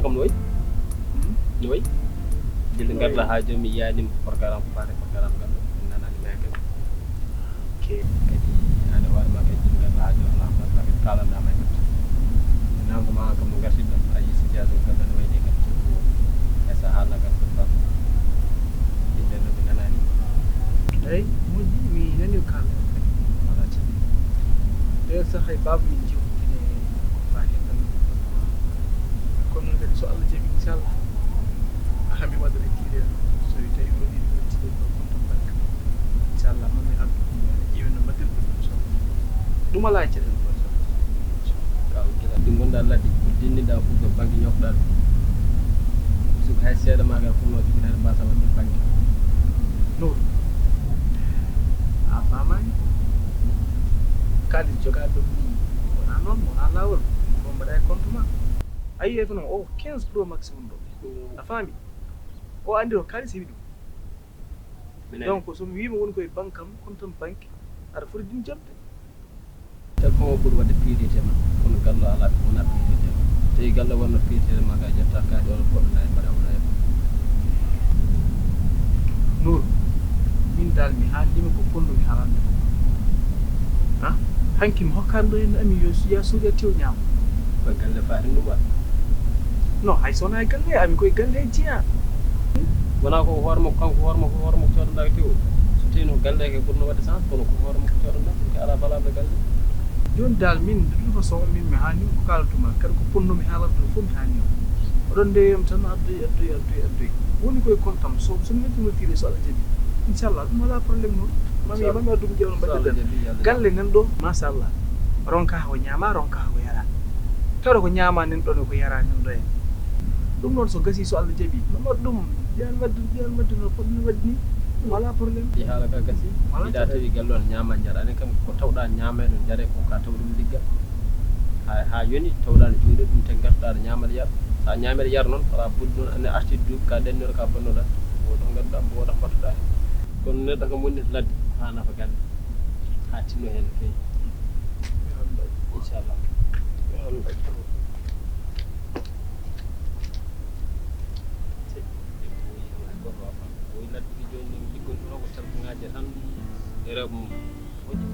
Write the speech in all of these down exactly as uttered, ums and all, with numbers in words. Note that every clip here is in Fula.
No wayi? No wayi? Gila ngarɗaa haa jooni mi yiyaani ma ko programme, ko faati e programme ngal ɗoo, mi nanaani ma kadi. Ok. Kadi aan e hoore maa kadi gila ngarɗaa haa jooni alaa ko kadi kaalanɗaa ma kadi. Naamngo maa aan kam no ngartirɗaa, a yii situation ngal ɗoo no wayi nii kadi. Est-ce que a haalnaaka e foti faam? Min nden no mi nanaani. Eey, moƴƴi, mi nanii ko kaalɗaa kadi. Alaa caɗeele. Nden sax hay baaba min jewtide ko faati e ngal. Kono noon kadi so Allah jaɓi inchallah, haa mi waɗa retiré so tawi woni retiré ko compte banque inchallah mami addu ƴeewen no mbaɗirɗe ɗum so ɗum alaa e caɗeele ɗum so kaw gila ɗi ngonɗaa ladde ko dinniɗaa fof ko banque ñofɗaa ɗum. Musidɗo hay seeɗa ma kadi fotnoo jogitaade mbasa waɗde banque. Noon a faamaani. Kaalis jogaa ɗum ni wonaa noon wonaa laawol. Ko mbaɗa e compte ma. A yiyii fof noon o quinze pro max woni ɗo. A faami? O anndi o kaalis heɓi ɗum. Donc so mi wiima woni koye banque am, compte am banque, aɗa foti ɗum jaɓde. Téléphone o ɓuri waɗde priorité ma, kono galle o alaa ko wona priorité ma. Tawi galle o wonno priorité ma ka ƴetta ka ɗo goɗɗo nayi mbaɗa wona e. Nour, min dal mi haalndiima ko fotnoomi haalande ko. Ha? Hanki mi hokkaani ɗo en ami yo ya suuɗe tew ñaam. Ko galle faati ɗum waɗ. Non, hay so wonaa e galle, ami koye galle he jeyaa. Wonaa ko hoore makko, kanko hoore makko, hoore makko coodanndaaka tew. So tawii noon galle ke ɓurno waɗde sens, kono ko hoore makko coodanndaa, ɗum ke alaa valable galle. Jooni dal min, de toute façon, min mi haani ko kaalatuma, kadi ko fotnoomi haalande ɗum fof mi haani o. Oɗon ndewi am tan, addoy, addoy, addoy, addoy. Woni koye compte am, so, so mi noddi mo tiiɗe, so Allah jaɓi. Inchallah, ɗum alaa problème noon. Mami, mami addu mi ƴeewa no mbaɗirɗen. Galle nan ɗo, machallah. Ronka ko ñaama, ronka ko yara. Tawde ko ñaama nan ɗo, ko yara nan ɗo en. Ɗum noon so gasii, so Allah jaɓi, no waɗ ɗum, ƴeewan waɗde, ƴeewan waɗde no poɗɗen waɗde ni. Ɗum alaa problème. Ɗi haala ka gasii. Alaa yiɗaa problème. Tawi galle on ñaama njara. Anen kam ko tawɗaa ñaama e ɗum njare ko ka taw ɗum ligga. Ha, ha yoni tawɗaa no juuɗe ɗum te ngartuɗaa aɗa ñaama aɗa yara. So a ñaami aɗa yara noon, so a ɓuri noon, ane arti duuɓi ka ɗennoɗo ka bonnoɗaa. Ko ɗo ngadduɗaa, mbo waɗa fottoɗaa heen. Kono neɗɗo kam woni ladde, ha nafa galle. Ha tinno heen no feewi. Inchallah. Debbo o yiɗi hay goto wafa. O yi ladde ɗi jooni, min liggontuno ko telefon ngaji tan e rewɓe mum. Moƴƴi.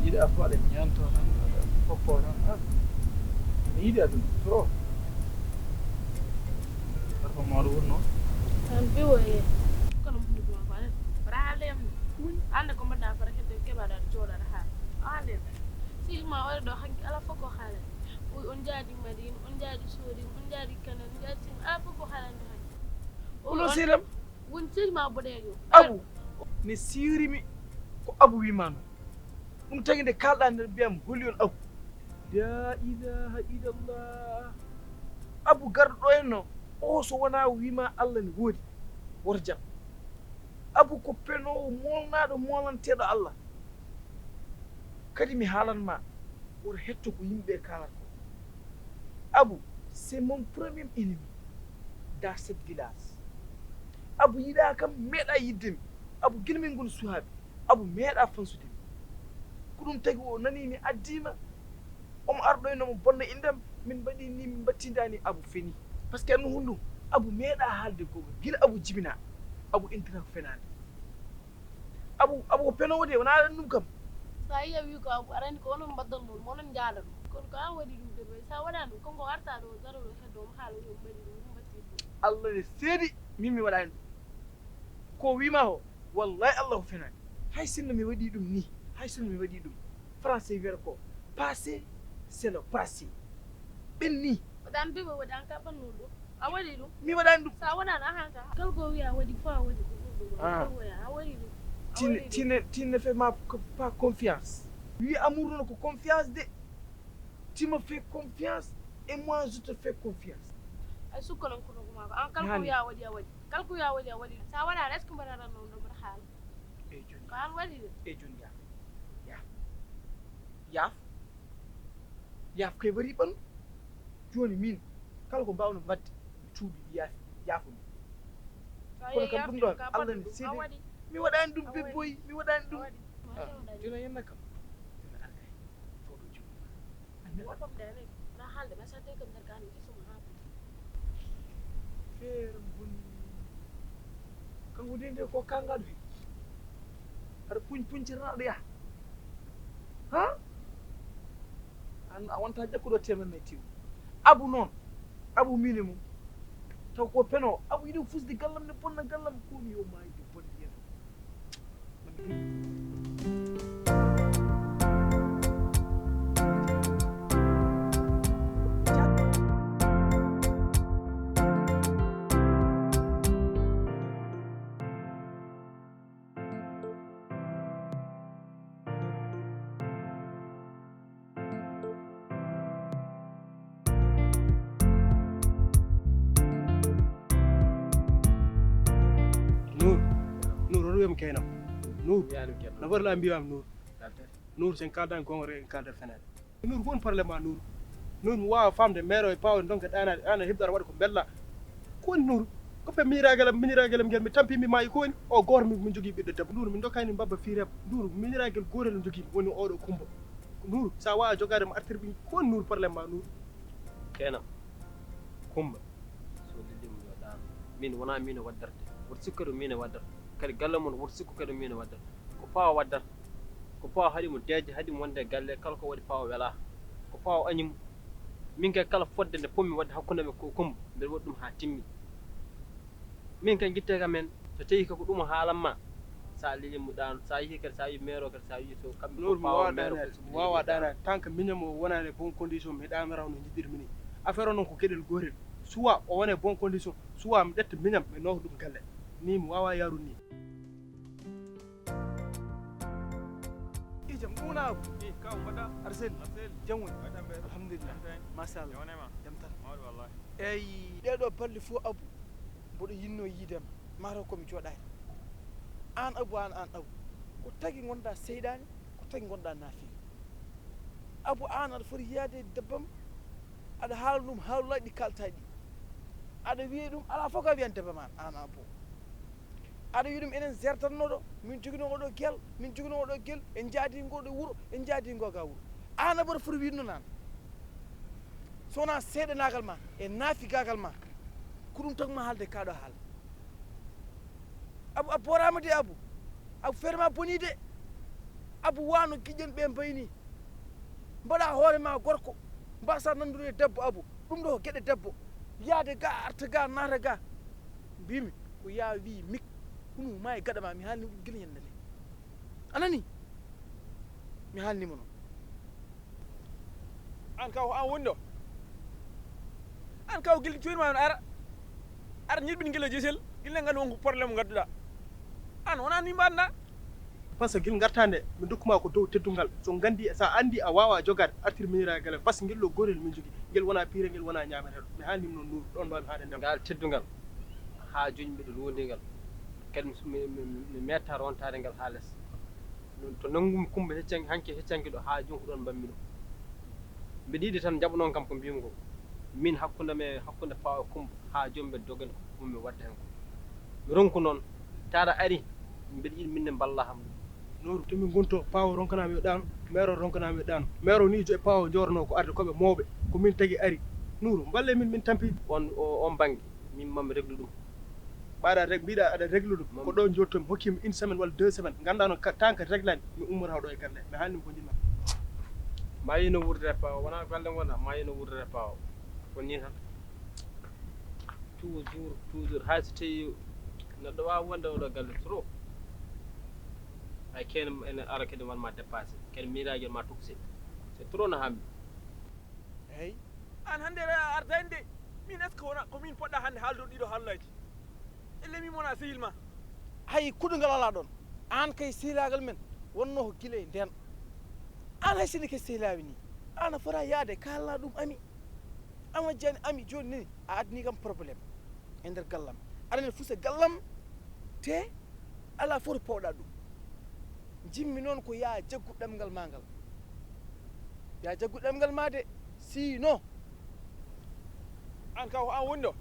Yiɗa faale ñaanto tan, aɗa fokkoo tan. Ah, mi yiɗi aduna trop. Parfum mawɗo wonno. Tan biwo e. Kono mo hunduko ma faale. Wala haalde yam. Hannde ko mbaɗɗa fara hedde keɓaɗa jooɗaɗa haala. A haalde yam. Si ma wala ɗo hanki ala fof ko haalde. Uy, on njaadi Madina, on njaadi Soodin, on njaadi Kanan, on njaadi Sin, ala fof ko haalande hanki. Uy, kono on seeɗam. Woni sehil ma boɗeejo. Abu ne siirimi ko Abu wimano. Ɗum tagi nde kalɗa nder mbiyam holi on Abu. La ilaha illallah. Abu garɗo ɗo en no o so wona wima Allah ne woodi. Woto jam. Abu ko penowo molnaɗo molanteɗo Allah. Kadi mi haalan ma woto hetto ko yimɓe kaalata ko. Abu c'est mon premier ennemi dans cette village. Abu yiɗa kam meeɗa yidde mi. Abu gila min ngoni suhaaɓe. Abu meeɗa fansude mi. Ko ɗum tagi o nani mi addima omo arɗoyno mo bonna indam. Min mbaɗi ni min mbattindani Abu feni. Parce que anno hunɗum Abu meeɗa haalde goga gila Abu jibina. Abu intira ko fenaande. Abu Abu ko penowo de wona aɗa ɗum kam. Sa yiya wi ko Abu arani ko onon mbaddal noon mo onon njaada ɗum kono ko an waɗi ɗum de ɓay sa waɗani ɗum kanko arta ɗo daro ɗo heddo mo haala yo mbaɗi ɗum ɗum mbaɗti ɗum. Allah ne seedi min mi waɗani ɗum. Ko wima o wallahi Allah ko fenani. Hay sinno mi waɗi ɗum ni hay sinno mi waɗi ɗum français wiyata ko passé c'est le passé. Ɓenni. Waɗan bi waɗan ka ɓannu ɗum. A waɗi ɗum. Mi waɗani ɗum. Sa waɗan ahan ka kala ko wiya a waɗi fof a waɗi ɗum ɗum ɗum kala ko wiya a waɗi ɗum. Tine tine tine fait ma pas confiance. Wi amour noon ko confiance de. Tu me fais confiance et moi je te fais confiance. Ay sukkalan kono ko mako an kala ko wiya a waɗi a waɗi. Kala ko yo a waɗi, a waɗi ɗum. So a waɗaani, est-ce que mbaɗa ranno ɗum mbaɗa haala? Eyi, jooni. Ko aan waɗi ɗum. Eyi, jooni, yaaf. Yaaf. Yaaf. Yaaf kay waɗi ɓandu. Jooni min, kala ko mbaawno mbaɗde, mi tuubi, mi yaafi, yaafo mi. So a Kono yehi kam ɗum yaafde ɗon, ka Allah mbaɗɗo ne ɗum, a seede. Waɗi. Mi waɗaani ɗum, a waɗi. Bebboy, mi waɗaani ɗum. A waɗi. Ah, jooni a yenna kam. Jooni alkay. Fawɗo jooni. Anndi Wala ɗum ɗum. Ɗaane, na haalde, mais ça te kam nder gaano, gisuma haa buti. Feere bonni. Kanko de nde ko kangaɗo he. Aɗa puñ puñtirnaɗo ya. Ha? An a wonta ƴakkuɗo temen nay tew. Abu noon. Abu mine mum. Taw ko peno. Abu yiɗi fusde gallam ne bonna gallam ko mi yo maayi de bonde yen. Nuur, Nuur, hoto wiyam keenam. Nuur, no foti la mbiyam Nuur. Nuur, sen kaldan goonga rek, en kaldat fenaande. Nuur, ko woni problème ma Nuur? Nuur, mi waawa famde meero e paawo en donka ɗaanaade, aan a heɓde aɗa waɗa ko mbella. Ko woni Nuur? Ko fe miñiraagal am, miñiraagal am ngel mi tampi mi maayi ko woni? O gooto mi, mi jogii ɓiɗɗo debbo. Nuur, mi ndokkaani mbabba fii rem. Nuur, miñiraagal gootel mi jogii woni oɗo Kumba. Nuur, sa waawa jogaade mo artir ɓiy. Ko woni Nuur problème ma Nuur? Keenam, Kumba, so lilliima yo ɗaano. Min wonaa min e waddorde. Woto sikku kadi ko min e waddorde. Kadi galle mon woto sikku kadi ko min e waddorde. Ko paawo waddata. Ko paawo haɗi mo deeƴde, haɗi mo wonde e galle, kala ko waɗi paawo welaa. Ko paawo añi mo. Min kay kala fodde nde pommi waɗde hakkunde amen ko Kumba, mbeɗa waɗi ɗum haa timmi. Min kay ngitte kam heen, so tawii ko ɗum o haalan ma, so a lelii mo ɗaano, so a yehii kadi, so a wii meero kadi, so a wii so kamɓe Noor, mi waawa ɗaanaade, mi waawa ɗaanaade. Tant que miñam o wonaani e bon condition, mi ɗaanoraa no njiɗirmi nii. Affaire o noon ko geɗel gootel. Soit o wona e bon condition, soit mi ƴetta miñam, mi nooka ɗum galle. Nii mi waawaa yaarude nii. I jam ɗum wona Abu. I kaw mbaɗa. Arsel. Arsel. Jam woni. Mbaɗa mbe. Alhamdulillah. Jam tan. Machallah. Jam wonema. Jam tan. Mawɗo wallahi. Eyi, ɗee ɗoo balɗe fof Abu, mboɗo yiɗnoo yiide ma. Mataw ko mi jooɗaani. Aan Abu, aan, aan Abu. Ko tagi ngonɗaa seyɗaani, ko tagi ngonɗaa naafiiq. Abu, aan aɗa foti yiyaade e debbo am, aɗa haala ɗum haalaaji ɗi kaaltaa ɗi. Aɗa wiya ɗum, alaa fof ko a wiyan debbo am aan, aan Abu. Aɗa wiya ɗum enen sertanno ɗo, min joginoo oɗo gel, min joginoo oɗo gel, en njaadi ngo ɗo wuro, en njaadi ngo ga wuro. Aan Abu aɗa foti wiide noon aan. So wonaa seeɗanaagal ma, e naafigaagal ma, ko ɗum tagi ma haalde kaa ɗo haala. Abu, a booraama de, Abu. Abu, feere ma bonii de. Abu, wano giƴen ɓe mbayni. Mbaɗa hoore ma gorko. Mbasa nandude e debbo, Abu. Ɗum ɗo ko geɗe debbo. Yaade ga, arta ga, naata ga. Mbimi, ko ya wi mik. Kunu ma e gaɗa ma, mi haalni ɗum gila ñande nde. A nani? Mi haalni mo noon. Aan kaw, ko aan woni ɗo? Aan kaw, gila cuuɗi ma on ara. Ara ñirɓin gila jesel, gila ngan wonko problème ngadduɗaa. Aan wonaa ni mbaɗnaa. Parce que gila ngartaa nde, mi dokkuma ko dow teddungal. So nganndi, so a anndi a waawaa jogaade, artir miñiraagal, parce que ngel ɗo gootel min jogii. Ngel wonaa piire, ngel wonaa ñaameteeɗo. Mi haalni mo noon Nuur, ɗoon mbawmi haade ndema. Ngal teddungal, haa jooni mbiɗo luundi ngal. Kadi mi, mi, mi, mi meeɗataa rontaade ngal haa les. Ɗum to nanngumi Kumba heccanki, hanki heccanki ɗo haa jooni ko ɗoon mbaɗmi ɗum. Mbiɗa yiɗi tan njaɓanon kam ko mbiymi ko. Min hakkunde am e hakkunde Paawo Kumba haa jooni mbeɗa dogani ko ɗum mi waɗde heen ko. Mi ronku noon, tawa aɗa ari, mbeɗa yiɗi min ne mballa kam ɗum. Nooru, to min ngonto, Paawo ronkanaami yo ɗaano, meero ronkanaami yo ɗaano. Meero ni jo e Paawo njoornoo ko arde ko ɓe mawɓe, ko min tagi ari. Nuuru, mballe min, min tampi. On, o, on bannge, min mami reglu ɗum. Ɓaaɗa rek, mbiɗa aɗa reglu ɗum. Ko ɗo jottomi, hokkimi une semaine walla deux semaines. Nganndaa noon, ka, tant que reglani, mi ummoraa ɗo e galle. Mi haalni ko njiɗmi. Ma yino wuurde Paawo, wonaa galle ngonɗaa, ma yino wuurde Paawo. Ko nii tan. Toujours, toujours. Hay so tawii neɗɗo waawa wonde oɗo galle trop. Hay kene ene ara kadi won ma dépassé. Kene miiraaji ma toxique. C'est trop no hammi. Eey. Aan hannde aɗa ardaani de. Min est-ce que wona ko min poɗɗa hannde haaldude ɗiɗo haalaaji? Elle min wona sehil ma. Hay kuɗungal alaa ɗoon. Aan kay sehilaagal men wonnoo ko gila e ndeen. Aan hay sinno kay sehilaawi nii. Aan a fota yaade kaalana ɗum ami. Ama jani ami jooni nii a addanii kam problème e nder gallam. Aɗa ene fusa gallam, te alaa fof to pawɗa ɗum. Njimmi noon ko yaa jaggu ɗemngal maa ngal. Yaa jaggu ɗemngal maa de, sinon. Aan kaw, ko aan woni ɗo.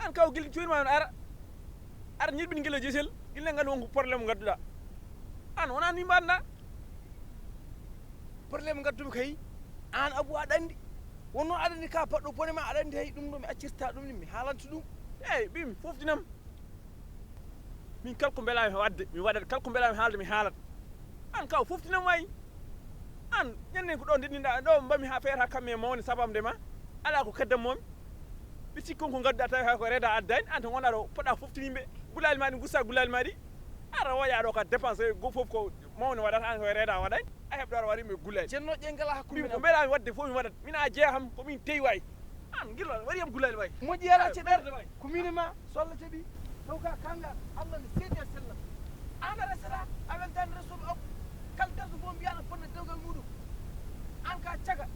Aan kaw, gila cuuɗi maa ara. Ara ñirɓin gila jesel, gila nganndu wonko problème ngadduɗaa. Aan wonaa ni mbaɗnaa. Problème ngaddumi kay, aan Abu aɗa anndi. Wonno aɗa anndi ka paɗɗo bone ma, aɗa anndi hay ɗum ɗo mi accirta ɗum ni, mi haalanta ɗum. Eey, ɓiimi, fooftinam. Min kala ko mbelaami waɗde, mi waɗat. Kala ko mbelaami haalde, mi haalat. Aan kaw, fooftinam waay. Aan, ñannen ko ɗo ndenndinɗaa, ɗo mbami haa feere haa kammi e mawni sabamde ma. Alaa ko kaddammomi. Ɓe cikkon ko ngadduɗaa tawi hay ko reeda addaani, aan to ngonɗaa ɗo, poɗɗa fooftin yimɓe. Gulaali ma ɗi, gusta gulaali ma ɗi. Ara woƴaa ɗo ka dépense, go fof ko mawni waɗata, aan ko reeda waɗaani. A heɓɗo ara waɗi yimɓe gulaali. Cennoɗe ngalaa hakkunde. Min ko mbelaami waɗde fof mi waɗat. Min a jeyaa kam, ko min teyi waay. Aan gila waɗi yam gulaali waay. Moƴƴi alaa ceɗeele. Ko min e ma, so Allah jaɓi. Taw ka kanga, Allah ne seedi e sellal. Aan a resata, a weltaani resooɓe Abu. Kala darto fof mbiyaa no fotna dewgal muɗum. Aan ka caga,